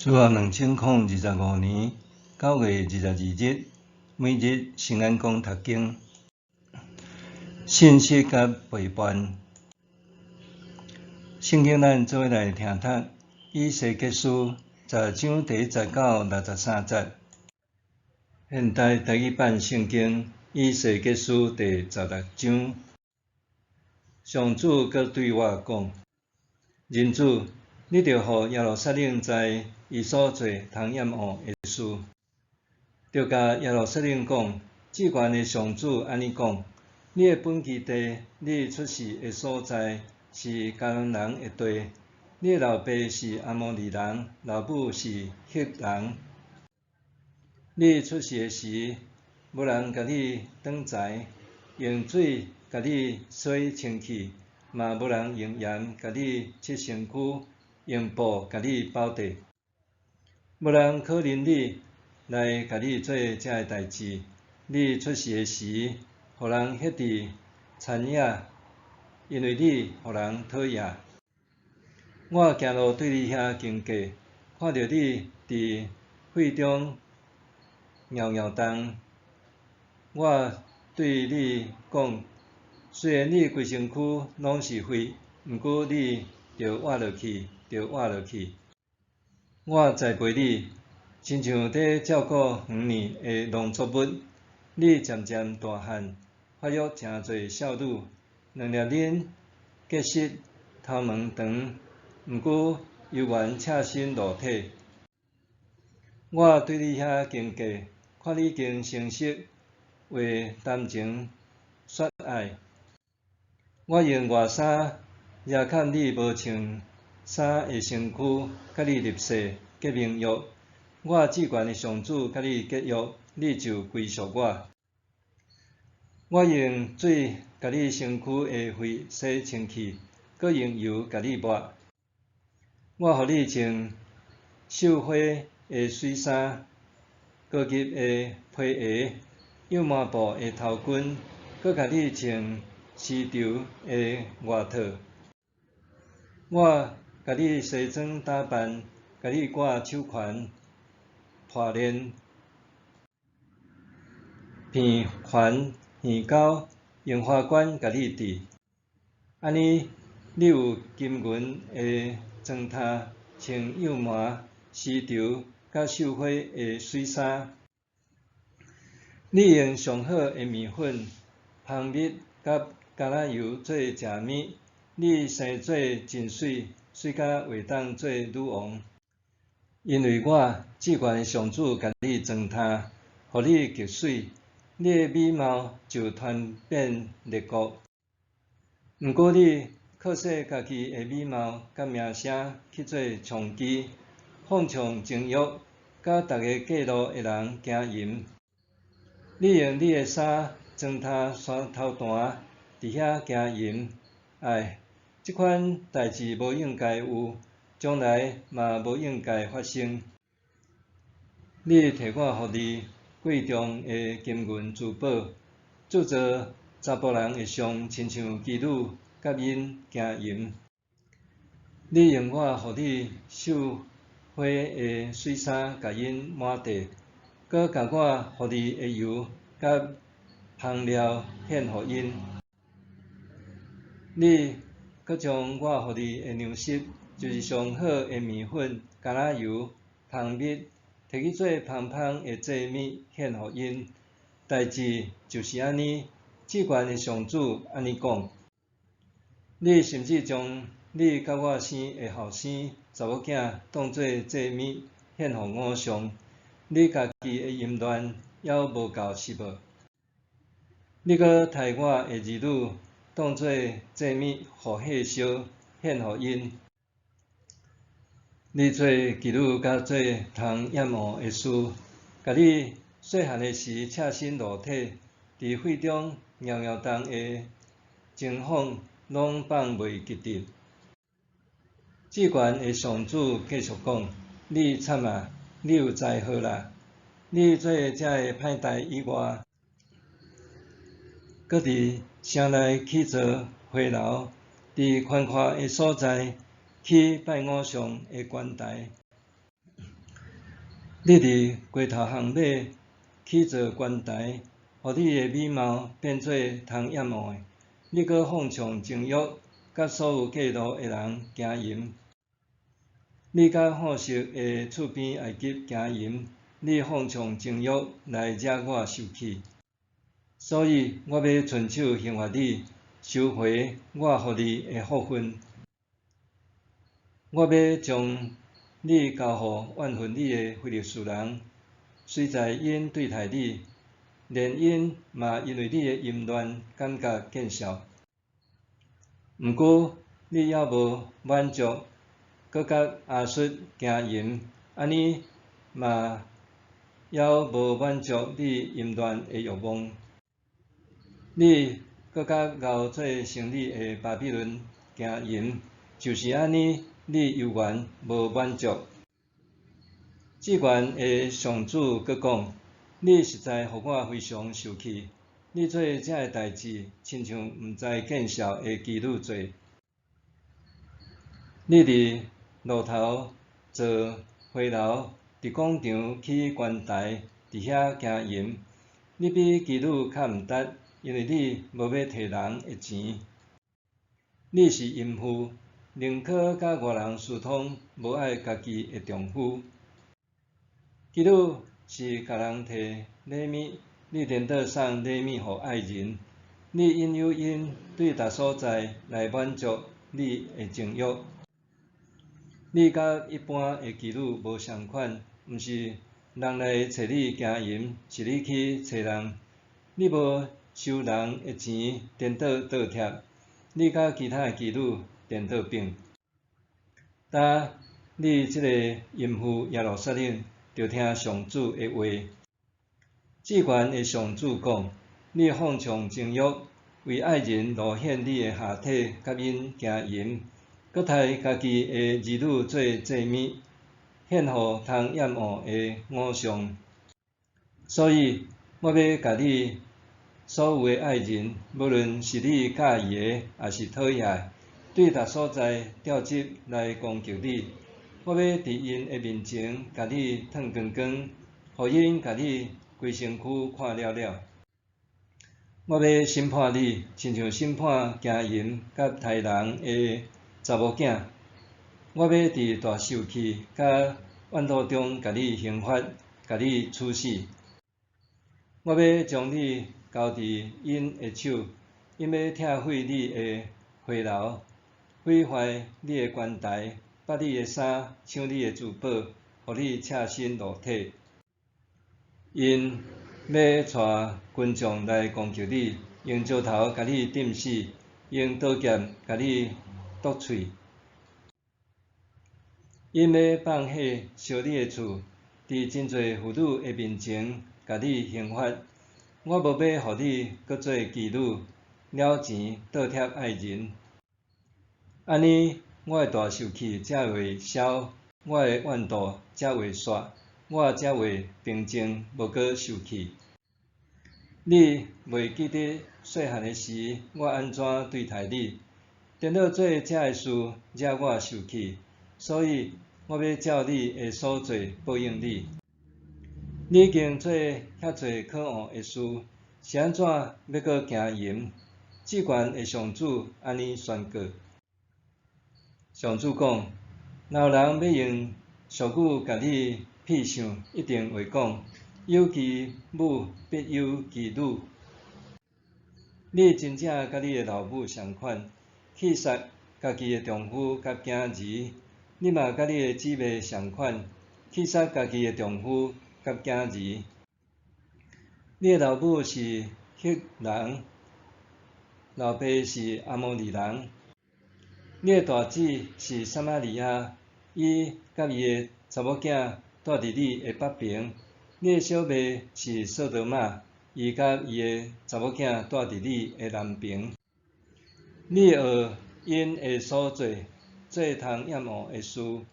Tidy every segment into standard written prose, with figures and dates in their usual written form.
主後2025年9月22日，每日聖安講讀經，信實佮陪伴。聖經咱做伙來聽讀，以西結書10章第1節到63節。現代台語版聖經以西結書第16章，上主閣對我講：人子，你著予耶路撒冷知伊所做通厭惡的事，著共耶路撒冷講：至懸的上主按呢講：你的本居地，你出世的所在是迦南人的地，你的老爸是阿摩利人，老母是赫人。你出世的時，無人共你擋財，用水共你洗身軀，嘛無人用鹽共你拭身軀，用布共你包紮。無人可憐你，來共你做這个代誌。你出世的時，予人歇佇田野，因為你予人討厭。我行路對你遐經過，看著你佇血中搖搖動。我對你講，雖然你規身軀攏是血，毋過你著活落去，著活落去。我栽培你，親像咧照顧園內的農作物。你漸漸大漢，發育誠濟少女，兩粒奶結實，頭毛長，毋過猶原赤身露體。我對你遐經過，看你已經成熟，為談情說愛。我用外衫遮蓋你無穿衫的身軀，佮你立誓結盟約。我至懸的上主佮你結約，你就歸屬我。我用水共你身軀的血洗清氣，閣用油共你抹。我予你穿繡花的媠衫，高級的皮鞋，羊毛布的頭巾，閣共你穿絲綢的外套。我共你梳妝打扮，共你掛手環、破鏈、鼻環、耳鈎，用花冠共你戴。按呢，你有金銀的妝奅，穿羊毛、絲綢佮繡花的媠衫。你用上好的麵粉、蜂蜜佮橄欖油做食物。你生做真媠，媠甲會當做女王。因為我至懸的上主共你妝奅，予你極媠，你的美貌就傳遍列國。毋過你靠勢家己的美貌佮名聲去做娼妓，放縱情欲，佮逐个過路的人行淫。你用你的衫妝奅山頭壇，佇遐行淫。唉，這款代誌無應該有，將來嘛無應該發生。你提我予你貴重的金銀珠寶，鑄造查埔人的像，親像妓女，佮𪜶行淫。你用我予你繡花的媠衫，共𪜶抹地，閣共我予你的油佮香料獻予𪜶。你閣將我予你的糧食，就是上好的麵粉、橄欖油、蜂蜜，提去做芳芳的祭物獻予𪜶。代誌就是按呢，至懸的上主按呢講。你甚至將你佮我生的後生查某囝當做祭物獻予偶像，你家己的淫亂猶無夠是無？你閣刣我的兒女當做祭物予火燒，獻予𪜶。你做妓女佮做通厭惡的事，共你細漢的時赤身露體，佇血中搖搖動的情況攏放袂記得。至懸的上主繼續講：你慘啊！你有災禍啦！你做這个歹代以外，閣佇城內起造花樓，佇寬闊的所在起拜偶像的觀台。你佇街頭巷尾起造棺台，予你的美貌變做通厭惡的。你閣放縱情欲，佮所有過路的人行淫。你佮好色的厝邊埃及行淫，你放縱情欲來惹我受氣。所以我欲伸手刑罰你，收回我予你的福分。我欲將你交予怨恨你的非利士人，隨在𪜶對待你，連𪜶嘛因為你的淫亂感覺見笑。毋過你猶無滿足，閣佮亞述行淫，按呢嘛猶無滿足你淫亂的欲望。你閣佮𠢕做生理的巴比倫行淫，就是按呢，你猶原無滿足。至懸的上主閣講：你實在予我非常受氣，你做這个代誌，親像毋知見笑的妓女做。你佇路頭造花樓，佇廣場起棺台，佇遐行淫。你比妓女較毋值，因為你無欲提人的錢。你是淫婦，寧可佮外人私通，無愛家己的丈夫。妓女是共人提禮物，你顛倒送禮物予愛人。你引誘𪜶對逐所在來滿足你的情欲。你佮一般的妓女無相款，毋是人來揣你行淫，是你去揣人。你無收人的錢，顛倒倒貼。你佮其他的妓女顛倒反。今你這個淫婦耶路撒冷，著聽上主的話。至懸的上主講：你放縱情欲，為愛人露顯你的下體，佮𪜶行淫，閣刣家己的兒女做祭物，獻予通厭惡的偶像。所以，我欲共你所有的愛人，無論是你喜意的，抑是討厭的，對逐所在調集來攻擊你。我欲佇𪜶的面前共你褪光光，予𪜶共你規身軀看了了。我欲審判你，親像審判行淫佮刣人的查某囝。我欲佇大受氣佮怨怒中共你刑罰，共你處死。我欲將你交佇𪜶的手，𪜶欲拆毀你的花樓，毀壞你的棺台，剝你的衫，搶你的珠寶，予你赤身露體。𪜶欲帶群眾來攻擊你，用石頭共你釘死，用刀劍共你剁喙。𪜶欲放火燒你的厝，佇真濟婦女的面前共你刑罰。我無欲予你閣做妓女，了錢倒貼愛人。按呢，我的大受氣才會消，我的怨怒才會煞，我才會平靜，無閣受氣。你袂記得細漢的時，我按怎對待你？顛倒做這个事，惹我受氣，所以我欲照你的所做報應你。你已經做遐濟可惡的事，是按怎欲閣行淫？至懸的上主按呢宣告。上主講：若有人欲用俗語共你比相，一定會講：有其母必有其女。你真正佮你的老母相款，棄殺家己的丈夫佮囝兒。你嘛佮你的姊妹相款，棄殺家己的丈夫佮囝兒。你的老母是赫人，老爸是阿摩利人。你的大姊是撒瑪利亞，伊佮伊的查某囝住佇你的北爿。你的小妹是索多瑪，伊佮伊的查某囝住佇你的南爿。你學𪜶的所做，做通厭惡的事，毋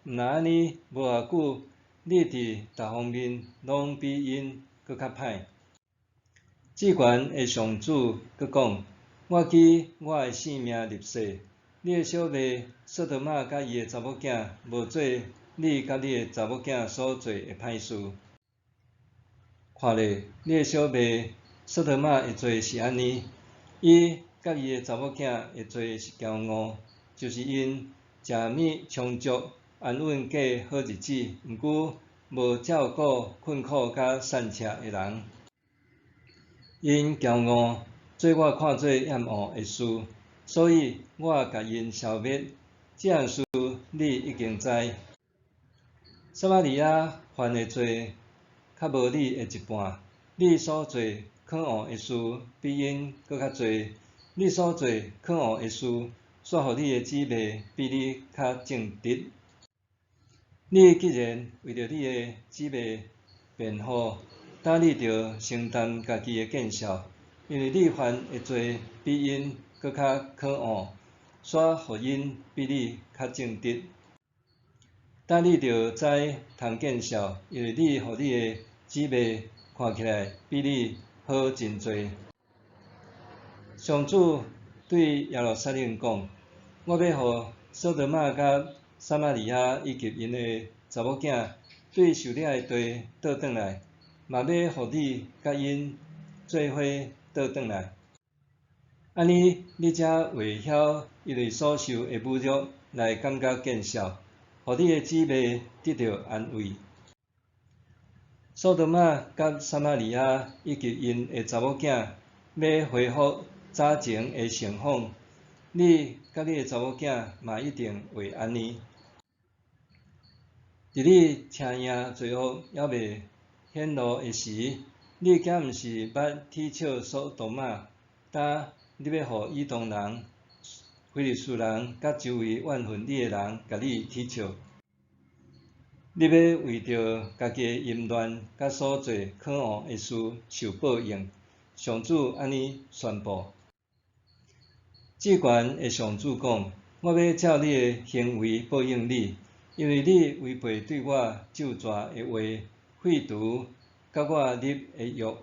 若按呢，無偌久，你佇逐方面攏比𪜶閣較歹。至懸的上主閣講：我舉我的性命立誓，你的小妹索多瑪佮伊的查某囝無做你佮你的查某囝所做的歹事。看咧，你的小妹索多瑪的罪是按呢，伊佮伊的查某囝的罪是驕傲，就是𪜶食物充足，安穩過好日子，毋過無照顧困苦佮散赤的人。𪜶驕傲，做我看做厭惡的事，所以我共𪜶消滅。這項事你已經知。撒瑪利亞犯的罪較無你的一半，你所做可惡的事比𪜶閣較濟。你所做可惡的事，煞予你的姊妹比你較正直。你既然為著你的姊妹辯護，當你著承擔家己的見笑，因為你犯的罪比𪜶閣較可惡，煞予𪜶比你較正直。當你著知通見笑，因為你予你的姊妹看起來比你好真濟。上主對耶路撒冷講：我欲予索多瑪佮撒瑪利亞以及𪜶的查某囝對受掠的地倒轉來，嘛欲予你佮𪜶做伙倒轉來。按呢，你才會曉因為所受的侮辱來感覺見笑，予你的姊妹得著安慰。索多瑪佮撒瑪利亞以及𪜶的查某囝欲恢復早前的盛況，你佮你的查某囝嘛一定會按呢。佇你車贏罪惡猶未顯露的時，你敢毋是捌恥笑索多瑪？今你欲予以東人、非利士人佮周圍怨恨你的人共你恥笑。你欲為著家己的淫亂佮所做可惡的事受報應。上主按呢宣布。至懸的上主講：我欲照你的行為報應你，因為你違背對我咒詛的話，廢除佮我立的約。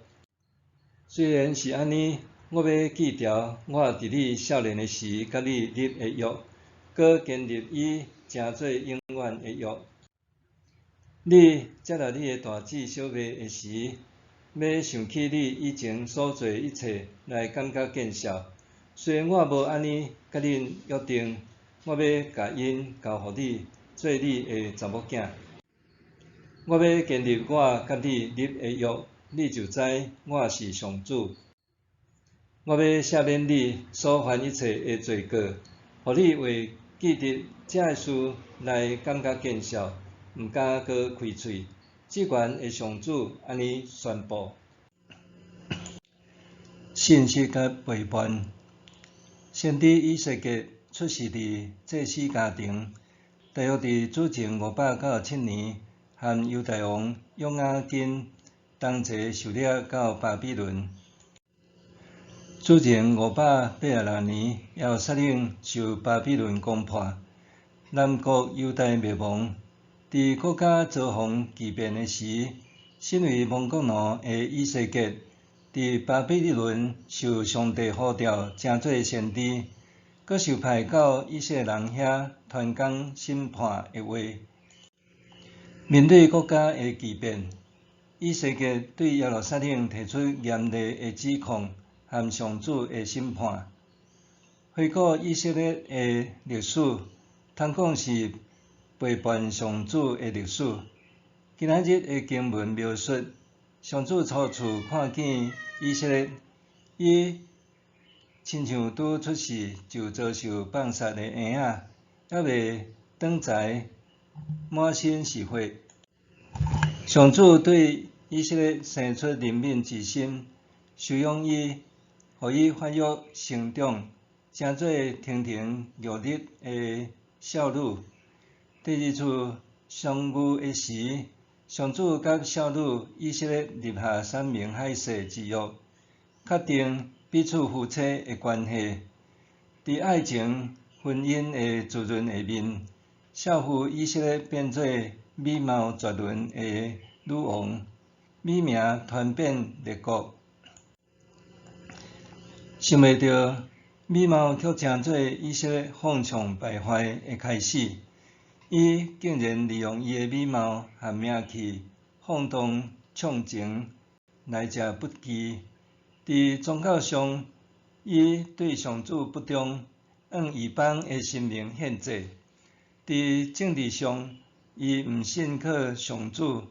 雖然是按呢，我欲記牢我佇你少年的時佮你立的約，閣堅立伊成做永遠的約。你接納你的大姊小妹的時，欲想起你以前所做一切來感覺見笑。雖然我無按呢佮恁約定，我欲共𪜶交予你，做你的查某囝。我欲堅立我佮你立的約，你就知我是上主。我欲赦免你所犯一切的罪過，予你會記得這个事來感覺見笑，毋敢閣開喙。至懸的上主按呢宣布。信實佮背叛。先知以西結出世佇祭司家庭，大約佇主前597年，和猶大王約雅斤同齊受掠到巴比倫。主前586年，耶路撒冷受巴比倫攻破，南國猶大滅亡。佇國家遭逢巨變的時，身為亡國奴的以西結，佇巴比倫受上帝呼召，成做先知，閣受派到以色列人遐傳講審判的話。面對國家的巨變，以西結對耶路撒冷提出嚴厲的指控和上主的審判。回顧以色列的歷史，通講是背叛上主的歷史。今仔日的經文描述，上主初次看見以色列，伊親像拄出世就遭受放殺的嬰仔，猶未長才，滿身是血。上主對以色列生出憐憫之心，收養伊，予伊發育成長，成做亭亭玉立的少女。第二次相遇的時，上主佮少女以色列立下山盟海誓之約，確定彼此夫妻的關係。佇愛情婚姻的滋潤下面，少婦以色列變做美貌絕倫的女王，美名傳遍列國。想袂著，美貌卻成做以色列放縱敗壞的開始。伊竟然利用伊的美貌和名氣，放蕩暢情，來者不拒。佇宗教上，伊對上主不忠，向異邦的神明獻祭。佇政治上，伊毋信靠上主，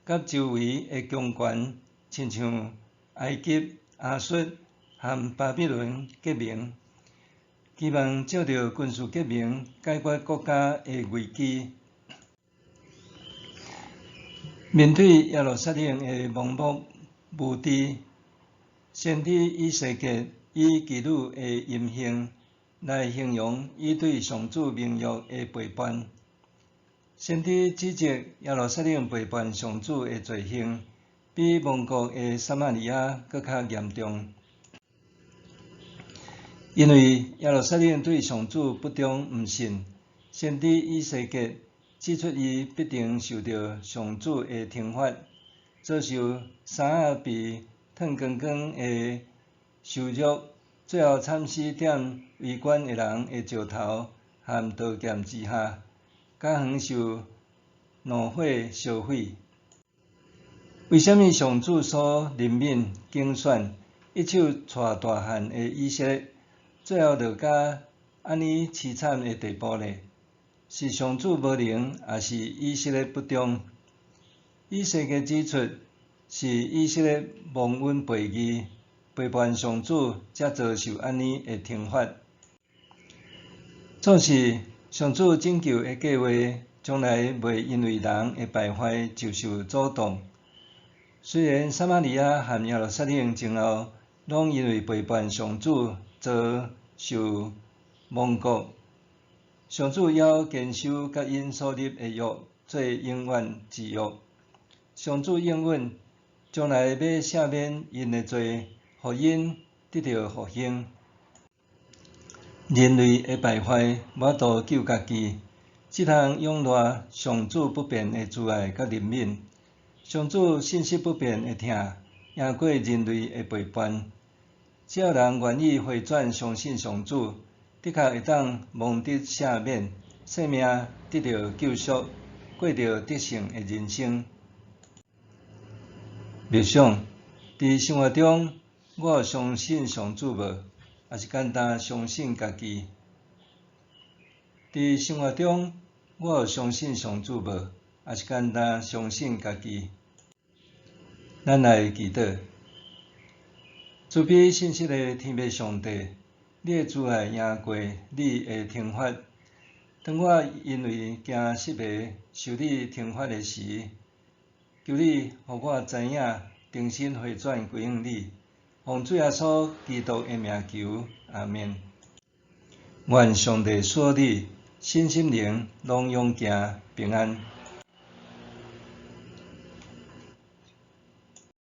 佮周圍的強權，親像埃及、亞述和巴比倫結盟，期望藉著軍事結盟解決國家的危機。面對耶路撒冷的盲目無知，先知以西結以妓女的淫行來形容伊對上主盟約的背叛。先知指責耶路撒冷背叛上主的罪行，比亡國的撒瑪利亞閣較嚴重。因為耶路撒冷對上主不忠毋信，先知以西結指出伊必定受著上主的懲罰，遭受衫仔被褪光光的羞辱，最後慘死佇圍觀的人的石頭和刀劍之下，較遠受怒火燒毀。為啥物上主所憐憫、揀選、一手帶大漢的以色列，最後落到按呢淒慘的地步呢？是上主無能，抑是以色列不忠？以西結指出，是以色列忘恩背義、背叛上主，才遭受按呢的懲罰。總是上主拯救的計劃，從來袂因為人的敗壞就受阻擋。雖然撒瑪利亞和耶路撒冷前後，攏因為背叛上主遭受亡國，上主猶堅守佮𪜶所立的約做永遠之約。上主應允，將來欲赦免𪜶的罪，予𪜶得著復興。人類的敗壞無法度救家己，只通仰賴上主不變的慈愛佮憐憫。上主信實不變的疼，贏過人類的背叛。只要人願意回轉，相信上主，的確會當蒙得赦免，性命得著救贖，過著得勝的人生。默想，佇生活中，我有相信上主無？抑是簡單相信家己？佇生活中，我有相信上主無？抑是簡單相信家己？咱來祈禱，慈悲信實的天父上帝，你的慈愛贏過你的懲罰。當我因為驚失敗受你懲罰的時，求你予我知影，重新回轉歸向你。奉主耶穌基督的名求，阿們。願上帝賜予你身心靈攏勇健平安。